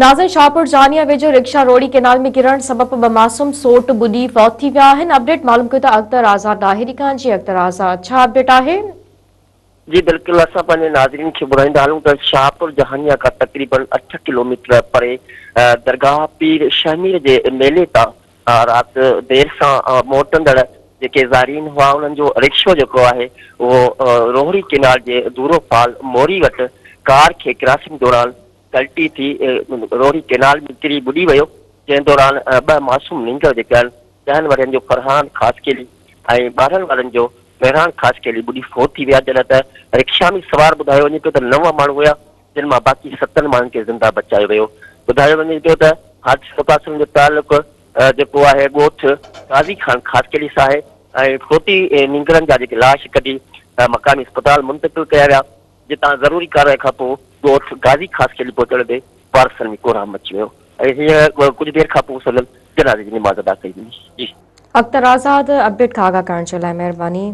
ناظم شاهپور جانيا ويجهو رڪشا روهڙي ڪينال ۾ ڪرڻ سبب ٻه معصوم سوٽ ٻڏي فوت ٿي ويا آهن اپڊيٽ معلوم ڪيو ته اختر آزاد ڏاهري کان جي اختر آزاد ڇا اپڊيٽ آهي؟ جي بلڪل اسان پنهنجي ناظرين کي ٻڌائيندا هلون ته شاهپور جهانيا کان تقريبن 8 ڪلوميٽر پري درگاهه پير شهمير جي ميلي تان رات دير سان موٽندڙ جيڪي زائرين هئا انهن جو رڪشو جيڪو آهي اهو روهڙي ڪينال جي دورو فال موري وٽ ڪار کي ڪراسنگ دوران ڪلٽي ٿي روهڙي ڪينال ۾ ڪري ٻڏي ويو، جنهن دوران ٻه معصوم نينگر جيڪي آهن ڏهن ورهين جو فرحان خاصخيلي ۽ 12 ورهين جو مهراڻ خاصخيلي ٻڏي فوت ٿي ويا، جڏهن ته رڪشا ۾ سوار ٻڌايو وڃي پيو ته نو ماڻهو هيا، جن مان باقي ستن ماڻهن کي زنده بچايو ويو. ٻڌايو وڃي پيو ته حادثي متاثرن جو تعلق جيڪو آهي ڳوٺ قاضي خان خاصخيلي سان آهي ۽ فوتي نينگرن جا جيڪي لاش ڪڍي مقامي اسپتال منتقل ڪيا ويا. جتان ضروري ڪارروائي کان پوء ڳوٺ غازي خاصخيلي پهچڻ تي وارثن ۾ ڪهرام مچي ويو ۽ هينئر ڪجهه دير کان پوء سندن جنازي جي نماز ادا ڪئي ويندي. جي. اختر آزاد اپڊيٽ کان آگاهه ڪرڻ جي لاء مهرباني.